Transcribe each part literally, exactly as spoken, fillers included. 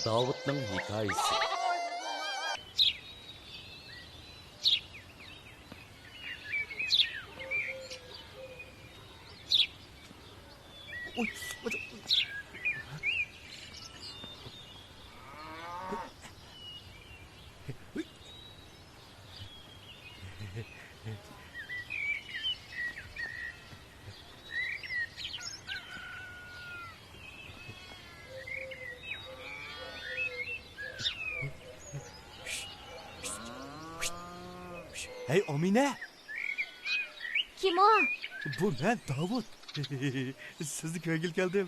داۋۇتنىڭ ھېكايىسى. ھەي، ئامىنە! كىم ئۇ؟ بۇ مەن، داۋۇت. سىزنى كۆرگىلى كەلدىم.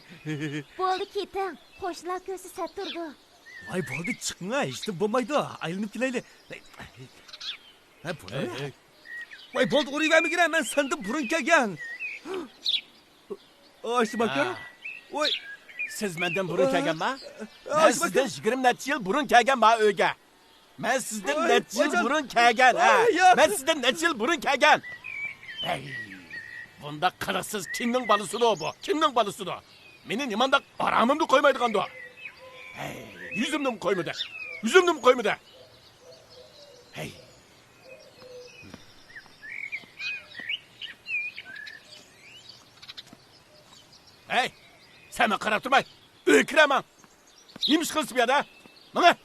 بولدى، كېتىڭ. قوشنىلار كۆرسە سەت تۇرىدۇ. ۋاي، بولدى، چىقىڭا، ھېچنېمە بولمايدۇ. ئايلىنىپ كېلەيلى. ھە، بۇ نېمە؟ ۋاي، بولدى، ئۇرۇۋەرمىگىنە، مەن سەندىن بۇرۇن كەلگەن. ئاشتىم ئاكا. ھە. ۋاي. سىز مەندىن بۇرۇن كەلگەنما؟ مەن ئاشتىم سىزدىن ئاكا. يىگىرمە نەچچە يىل بۇرۇن كەلگەن ما ئۆيگە. مەن سىزدىن ۋاي، نەچچە يىل ۋايجان. بۇرۇن كەلگەن، ھە؟ ۋاي، ياق. مەن سىزدىن نەچچە يىل بۇرۇن كەلگەن. ھەي، بۇنداق قىلىقسىز كىمنىڭ بالىسىدۇ بۇ؟ كىمنىڭ بالىسىدۇ؟ مېنى نېمانداق ئارامىمدا قويمايدىغاندۇ؟ ھەي، يۈزۈمنىمۇ قويمىدى. يۈزۈمنىمۇ قويمىدى. ھەي. ھەي، سەن ماڭا قاراپ تۇرماي، ئۆيگە كىرە ماڭ. نېمە ئىش قىلىسىز بۇ يەردە؟ ماڭا!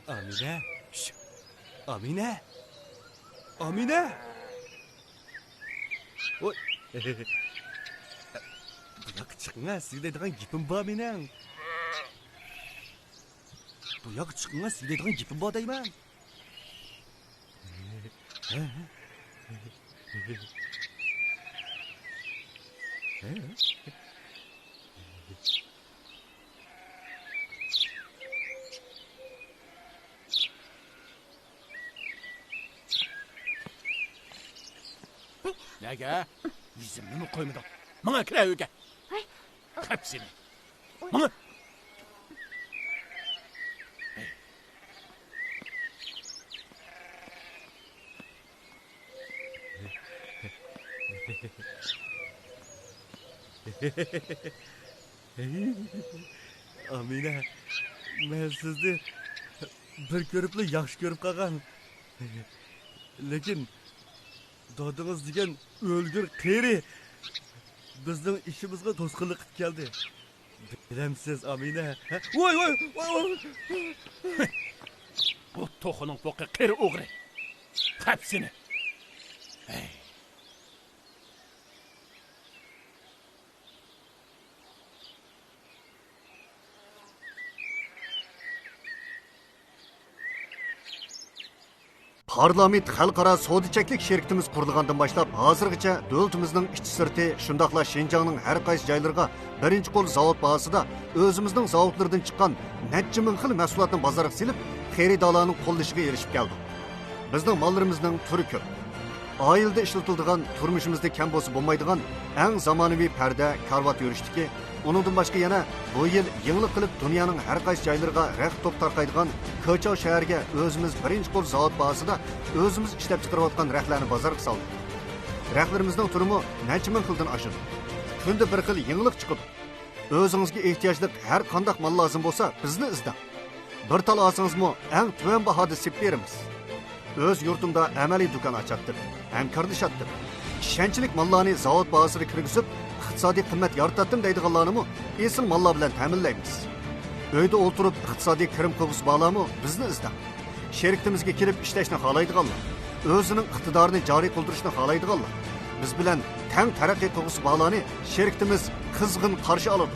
ئامىنە! شش! ئامىنە! ئامىنە! ۋوي! بۇ ياققا چىقىڭە، سىزگە دەيدىغان گېپىم بار مېنىڭ. بۇ ياققا چىقىڭە، سىزگە دەيدىغان گېپىم بار دەيمەن. نەگە؟ يۈزۈمنىمۇ قويمىدىڭ. ماڭا كىرە ئۆيگە. ھەي. خەپ سېنى. ماڭا. ئامىنە، مەن سىزنى بىر كۆرۈپلا ياخشى كۆرۈپ قالغان. لېكىن دادىڭىز دېگەن ئۆلگۈر قېرى بىزنىڭ ئىشىمىزغا توسقۇنلۇق قىلىپ كەلدى. بىلەمسىز، ئامىنە؟ ھە؟ ۋاي، ۋاي، ۋاي، ۋاي! بۇ توخۇنىڭ پوقى قېرى ئوغرى. خەپ سېنى! ھەي! پارلامېنت خەلقئارا سودا چەكلىك شىركىتىمىز قۇرۇلغاندىن باشلاپ، ھازىرغىچە دۆلىتىمىزنىڭ ئىچى سىرتى، شۇنداقلا شىنجاڭنىڭ ھەر قايسى جايلىرىغا بىرىنچى قول زاۋۇت باھاسىدا ئۆزىمىزنىڭ زاۋۇتلىرىدىن چىققان نەچچە مىڭ خىل مەھسۇلاتنى بازارغا سېلىپ، خېرىدارلارنىڭ قوللىشىغا ئېرىشىپ كەلدۇق. بىزنىڭ ماللىرىمىزنىڭ تۈرى كۆپ. ئائىلىدە ئىشلىتىلىدىغان، تۇرمۇشىمىزدا كەم بولسا بولمايدىغان ئەڭ زامانىۋى پەردە، كارىۋات يۈرۈشلۈكى، ئۇنىڭدىن باشقا يەنە بۇ يىل يېڭىلىق قىلىپ دۇنيانىڭ ھەر قايسى جايلىرىغا رەخت توپى تارقايدىغان كېچاۋ شەھەرگە ئۆزىمىز بىرىنچى قول زاۋۇت باھاسىدا ئۆزىمىز ئىشلەپچىقىرىۋاتقان رەختلەرنى بازارغا سالدۇق. رەختلىرىمىزنىڭ تۈرىمۇ نەچچە مىڭ خىلدىن ئاشىدۇ. كۈندە بىر خىل يېڭىلىق چىقىدۇ. ئۆزىڭىزگە ئېھتىياجلىق ھەر قانداق مال لازىم بولسا، بىزنى ئىزدەڭ. بىر تال ئالسىڭىزمۇ، ئەڭ تۆۋەن باھادا سېلىپ بېرىمىز. ئۆز يۇرتۇمدا ئەمەلىي دۇكان ئاچاتتىم، ھەمكارلىشاتتىم. ئىشەنچلىك ماللارنى زاۋۇت بازىسىغا كىرگۈزۈپ، ئىقتىسادىي قىممەت يارىتاتتىم دەيدىغانلارنىمۇ ئېسىل ماللار بىلەن تەمىنلەيمىز. ئۆيدە ئولتۇرۇپ ئىقتىسادىي كىرىم قىلغۇسى بارلارمۇ بىزنى ئىزدەڭ. شىركىتىمىزگە كېلىپ ئىشلەشنى خالايدىغانلار، ئۆزىنىڭ ئىقتىدارىنى جارى قىلدۇرۇشنى خالايدىغانلار، بىز بىلەن تەڭ تەرەققىي قىلغۇسى بارلارنى شىركىتىمىز قىزغىن قارشى ئالىدۇ.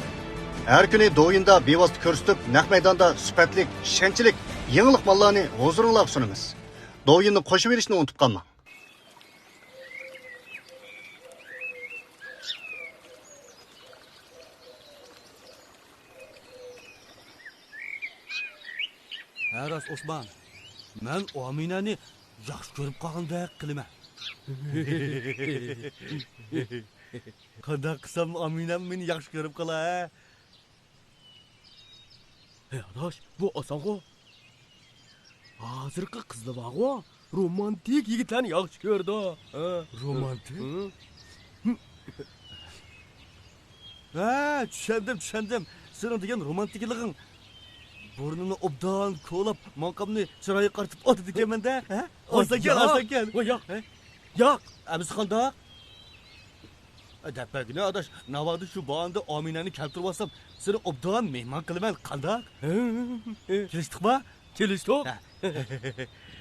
ھەر كۈنى دويىندا بىۋاسىتە كۆرسىتىپ، نەق مەيداندا سۈپەتلىك، ئىشەنچلىك، يېڭىلىق ماللارنى ھۇزۇرۇڭلارغا سۇنىمىز. دويىننى قوشۇۋېلىشنى ئۇنتۇپ قالماڭ. ھە، راست، ئوسمان. مەن ئامىنەنى ياخشى كۆرۈپ قالغاندەك قىلىمەن. قانداق قىلسام ئامىنەم مېنى ياخشى كۆرۈپ قالا، ھە؟ ھەي ئاداش، بۇ ئاسانغۇ. ھازىرقى قىزلار بارغۇ، رومانتىك يىگىتلەرنى ياخشى كۆرىدۇ. ھە؟ رومانتىك؟ ھە؟ ھە، چۈشەندىم، چۈشەندىم. سېنىڭ دېگەن رومانتىكىلىقىڭ. بۇرنۇمنى ئوبدان كولاپ، ماڭقامنى چىرايغا قارىتىپ ئاتىدىكەنمەن-دە، ھە؟ ۋاي، ئاسانكەن، ياق. ئاسانكەن. ۋاي، ياق. ھە؟ ياق. ئەمىسە قانداق؟ ئە، دەپ بەرگىنە ئاداش، ناۋادا شۇ باھانىدا ئامىنەنى كەلتۈرۈۋالسام، سېنى ئوبدان مېھمان قىلىمەن، قانداق؟ ھە. كېلىشتۇقما؟ كېلىشتۇق. ھە.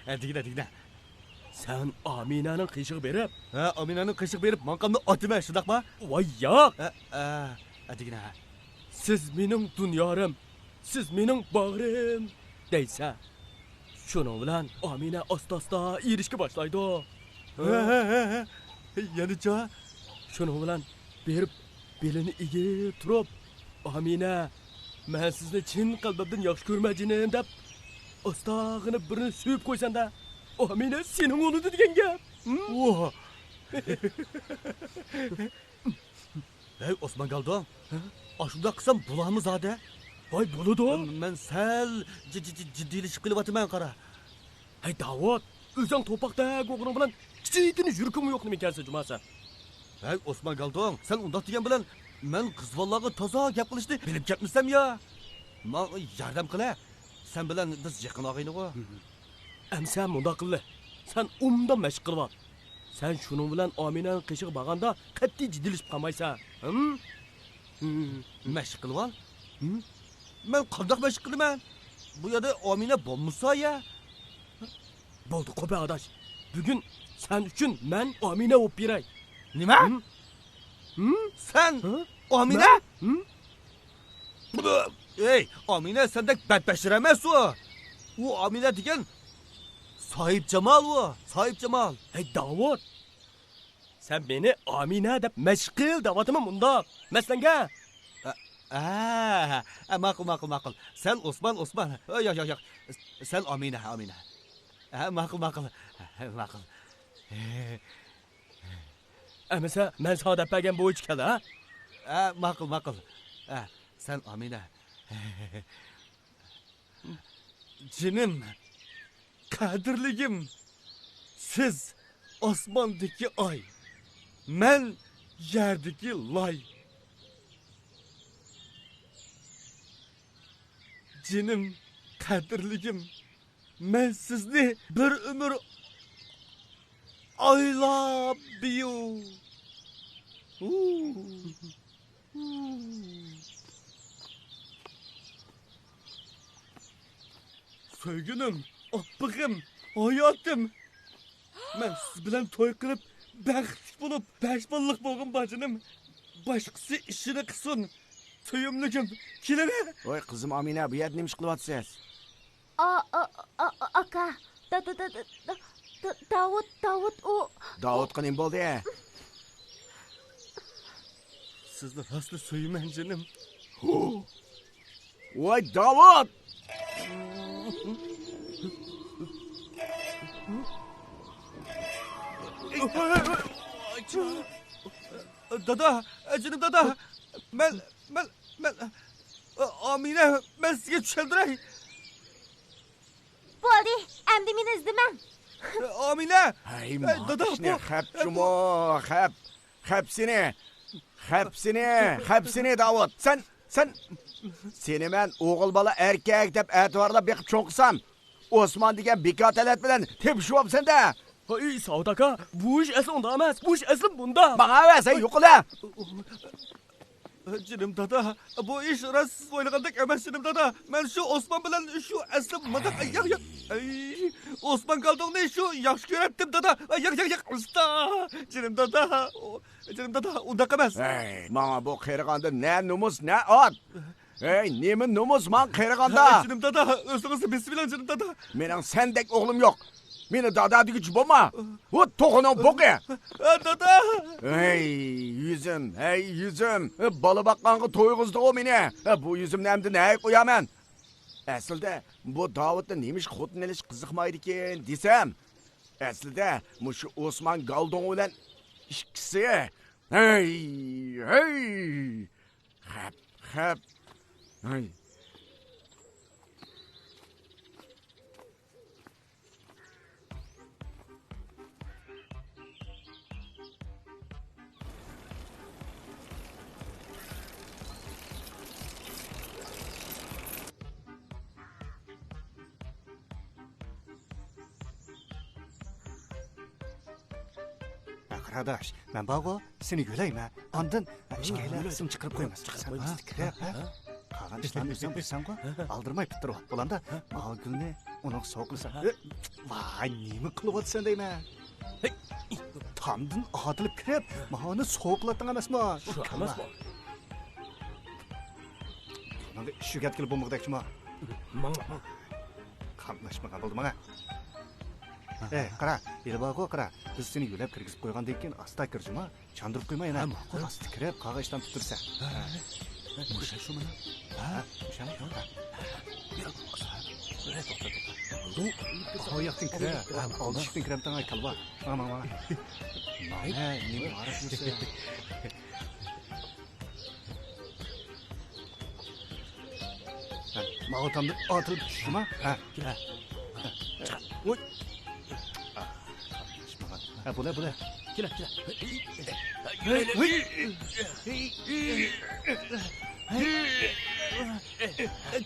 ھە، دېگىنە، دېگىنە. سەن ئامىنەنىڭ قېشىغا بېرىپ. ھە، ئامىنەنىڭ قېشىغا بېرىپ، ماڭقامنى ئاتىمەن، شۇنداقما؟ ۋاي ياق. ھە، ھە، ھە، دېگىنە. سىز مېنىڭ دۇنيارىم، سىز مېنىڭ باغرىم دەيسەن. شۇنىڭ بىلەن ئامىنە ئاستا-ئاستا ئېرىشكە باشلايدۇ. ھە، ھە، ھە، ھە. يەنىچە؟ شۇنىڭ بىلەن بېرىپ بېلىنى ئېگىپ تۇرۇپ، ئامىنە، مەن سىزنى چىن قەلبىمدىن ياخشى كۆرىمەن جېنىم دەپ، ئاستاغىنا بىرنى سۆيۈپ قويسەن-دە، ئامىنە سېنىڭ بولىدۇ دېگەن گەپ. ھىم؟ ۋاھ. ھەي، ئوسمان گالدوڭ. ھە؟ ئاشۇنداق قىلسام بولامۇ زادى؟ ۋاي، بولىدۇ. مەن سەل جى-، جى-، جى-، جىددىيلىشىپ قېلىۋاتىمەن، قارا. ھەي، داۋۇت، ئۆزۈڭ توپاقتەك ئوغلۇڭ بىلەن كىچىككىنە يۈرىكىڭمۇ يوق نېمىكەنسەن جۇما سەن؟ ھەي، ئوسمان گالدوڭ، سەن ئۇنداق دېگەن بىلەن مەن قىز بالىلارغا تازا گەپ قىلىشنى بىلىپ كەتمىسەم يا؟ ماڭا ياردەم قىلە. سەن بىلەن بىز يېقىن ئاغىنىغۇ. ئەمسە مۇنداق قىللى. سەن ئوبدان مەشىق قىلىۋال. سەن شۇنىڭ بىلەن ئامىنەنىڭ قېشىغا بارغاندا قەتئىي جىددىيلىشىپ قالمايسەن. ھىم؟ ھىم. مەشىق قىلىۋال؟ ھىم؟ مەن قانداق مەشىق قىلىمەن؟ بۇ يەردە ئامىنە بولمىسا يا؟ بولدى، قوپە ئاداش. بۈگۈن سەن ئۈچۈن مەن ئامىنە بولۇپ بېرەي. نېمە؟ ھىم؟ ھىم؟ سەن ھە؟ ئامىنە؟ مەن؟ ھىم؟ ئەي، ئامىنە سەندەك بەتبەشىرە ئەمەس ئۇ. ئۇ ئامىنە دېگەن ساھىبجامال ئۇ، ساھىبجامال. ھەي، داۋۇت! سەن مېنى ئامىنە دەپ مەشىق قىل دەۋاتىمەن مۇنداق. مەسىلەڭگە؟ ئە، ئە، ئە، ماقۇل، ماقۇل، ماقۇل. سەن ئوسمان، ئوسمان. ئە، ياق، ياق، ياق. سەن ئامىنە، ئامىنە. ئە، ماقۇل، ماقۇل. ماقۇل. ئەمىسە، مەن ساڭا دەپ بەرگەن بويىچە كەل، ھە؟ ئە، ماقۇل، ماقۇل. ئە، سەن ئامىنە. جېنىم، قەدىرلىكىم، سىز ئاسماندىكى ئاي، مەن يەردىكى لاي. جېنىم، قەدىرلىكىم، مەن سىزنى بىر ئۆمۈر ئايلاپ بىيۇ. سۆيگۈنۈم، ئاپپىقىم، ھاياتىم. مەن سىز بىلەن توي قىلىپ، بەختلىك بولۇپ، بەش بالىلىق بولغۇم بار جېنىم. باشقىسى ئىشىنى قىلسۇن. سۆيۈملۈكۈم، كېلىۋەر. ۋاي قىزىم ئامىنە، بۇ يەردە نېمە ئىش قىلىۋاتىسىز؟ ئا، ئا، ئا، ئا، ئاكا. دا، دا، دا، دا، دا، دا، داۋۇت، داۋۇت ئۇ. داۋۇتقا نېمە بولدى؟ سىزنى راستلا سۆيىمەن، جېنىم. ۋاي داۋۇت! دادا، جېنىم دادا، مەن، مەن، مەن، ئامىنە، مەن سىزگە چۈشەندۈرەي. بولدى، ئەمدى مېنى ئىزدىمەڭ. ئامىنە! ھەي، ئەي، دادا، ماقىشنى بۇ، خەپ بۇ جۇمۇ، خەپ. خەپ سېنى! خەپ سېنى! خەپ سېنى، داۋۇت! سەن، سەن، سېنى مەن ئوغۇل بالا ئەركەك دەپ ئەتىۋارلاپ بېقىپ چوڭ قىلسام، ئوسمان دېگەن بىكار تەلەت بىلەن تېپىشىۋاپسەن-دە! ھەي، ساۋۇت ئاكا، بۇ ئىش ئەسلى ئۇنداق ئەمەس، بۇ ئىش ئەسلى بۇنداق. ماڭا ئەۋەتسەن، يوقىلە! جېنىم دادا، بۇ ئىش راست سىز ئويلىغاندەك ئەمەس، جېنىم دادا. مەن شۇ ئوسمان بىلەن شۇ ئەسلى مۇنداق، ياق، ياق. ئەي، ئوسمان گالدۇڭنى شۇ ياخشى كۆرەتتىم، دادا. ياق، ياق، ياق، ئۇستا. جېنىم دادا، ئۇ، جېنىم دادا، ئۇنداق ئەمەس. ھەي، ماڭا بۇ قېرىغاندا نە نومۇس، نە ئات. ھەي، نېمە نومۇس ماڭا قېرىغاندا؟ ھەي، جېنىم دادا، ئۆزىڭىزنى بېسىۋېلىڭ، جېنىم دادا. مېنىڭ سەندەك ئوغلۇم يوق. مېنى دادا دېگۈچە بولما. ۋۇ توخۇنىڭ بوقى. ھە، دادا. ھەي، يۈزۈم، ھەي، يۈزۈم. بالا باققانغا تويغۇزدىغۇ مېنى. بۇ يۈزۈمنى ئەمدى نەگە قويامەن؟ ئەسلىدە بۇ داۋۇتنى نېمىشقا خوتۇن ئېلىش قىزىقمايدىكىن دېسەم، ئەسلىدە مۇشۇ ئوسمان گالدوڭ بىلەن ئىككىسى. ھەي، ھەي! خەپ، خەپ! ھەي! قاراداش، مەن بارغۇ، سېنى يۆلەيمەن. ئاندىن ئىككىيلەن سىم چىقىرىپ قويىمىز. چىقىرىپ قويىمىز. ھە؟ قالغان ئىشلارنى ئۆزۈڭ بىلىسەنغۇ. ئالدىرىماي پىتتىرىۋال. بولامدا؟ ماۋۇ گۈلنى ئۇنىڭغا سوۋغا قىلساڭ. ۋاي، نېمە قىلىۋاتىسەن دەيمەن. تامدىن ئاتىلىپ كىرىپ، ماۋۇنى سوۋغا قىلاتتىڭ ئەمەسمۇ؟ شۇ ئەمەسمۇ؟ بۇنىڭغا ئىش ئۆگەتكىلى بولمىغۇدەكچىما؟ ماڭ، ماڭ. قاملاشمىغان بولدى ماڭا. ئەي، قارا، ھېلى بارغۇ، قارا. بىز سېنى يۆلەپ كىرگۈزۈپ قويغاندىن كېيىن ئاستا كىرجىما. چاندۇرۇپ قويما يەنە. ھە، ماقۇل. ئاستا كىرىپ، قالغان ئىشلارنى پۈتتۈرسەن. ھە. مۇشۇ، شۇ مانا. ھە، مۇشۇ. قاياقتىن كىرە؟ ئالدى ئىشىكتىن كىرەمتىڭ، كالۋا. ماڭا، ماڭا، ماڭا. ماڭا، نېمە ئارىپ يۈرسەن؟ ھە، ماۋۇ تامدىن ئاتىلىپ چۈشتىما؟ ھە. ھە. ۋوي. ھە، بولە، بولە. كېلە، كېلە. ۋوي.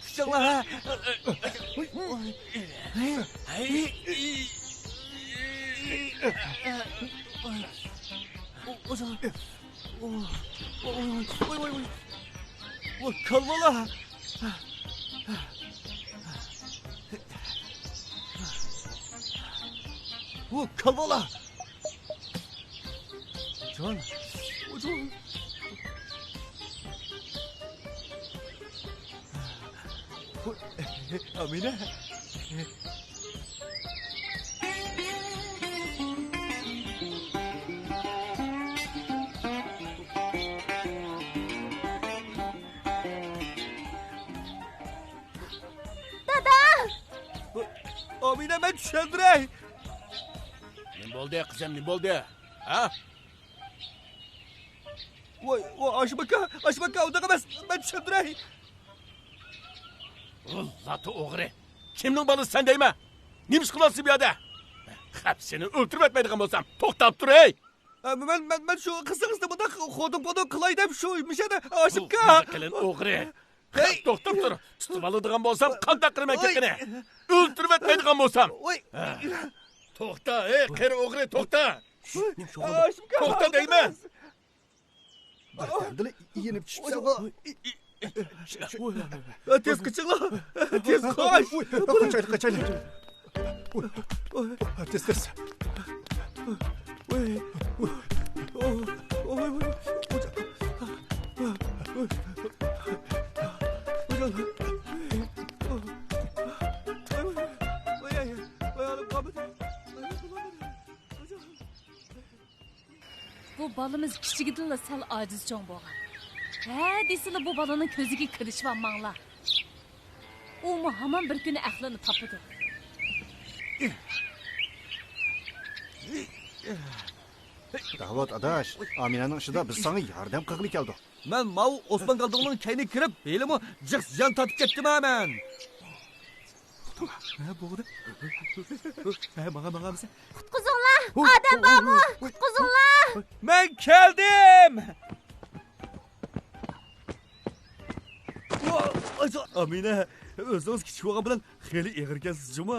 كۈچۈڭلار، ھە. ۋوي. ۋوي، ۋوي، ۋوي، ۋوي. ۋوي، كالۋالا! ۋوي، كالۋالا! جان، جان. ۋوي، ئامىنە. دادا! ئامىنە، مەن چۈشەندۈرەي. نېمە بولدى، قىزىم، نېمە بولدى؟ ھە؟ ۋاي، ۋاي، ھاشىم ئاكا، ھاشىم ئاكا، ئۇنداق ئەمەس، مەن چۈشەندۈرەي. ئۇ لاتا ئوغرى. كىمنىڭ بالىسى سەن دەيمەن؟ نېمە ئىش قىلىۋاتىسەن بۇ يەردە؟ خەپ، سېنى ئۆلتۈرۈۋەتمەيدىغان بولسام، توختاپ تۇر، ھەي! ئە، مەن، مەن، مەن شۇ قىزىڭىزنى مۇنداق خودۇم-خودۇم قىلاي دەپ شۇ مۇشۇ يەردە ئاشىپكا. بۇ قېلىن ئوغرى. ھەي! توختاپ تۇر. تۇتۇۋالىدىغان بولسام، قانداق قىلىمەن گېپىنى؟ ئۆلتۈرۈۋەتمەيدىغان بولسام. ۋاي! ھە. توختا، ھەي، قېرى ئوغرى، توختا! ئاشىپكا! توختا دەيمەن! بىردەمدىلا يېنىپ چۈشۈپسەنغۇ. تېز قېچىڭلار! تېز قاچ! قاچايلى، قاچايلى. تېز، تېز. بۇ بالىمىز كىچىكىدىنلا سەل ئاجىز چوڭ بولغان. ھە دېسىلا بۇ بالىنىڭ كۆزىگە كىرىشىۋالماڭلار. ئۇمۇ ھامان بىر كۈنى ئەقلىنى تاپىدۇ. داۋۇت ئاداش، ئامىنەنىڭ ئىشىدا بىز ساڭا ياردەم قىلغىلى كەلدۇق. مەن ماۋۇ ئوسمان گالدۇڭنىڭ كەينىگە كىرىپ، ھېلىمۇ جىق زىيان تارتىپ كەتتىم ھە مەن. ھە، بولدى. ھە، ماڭا، ماڭا بىزە. قۇتقۇزۇڭلار! ئادەم بارمۇ؟ قۇتقۇزۇڭلار! مەن كەلدىم! ئامىنە، ئۆزىڭىز كىچىك بولغان بىلەن خېلى ئېغىركەنسىز جۇمۇ.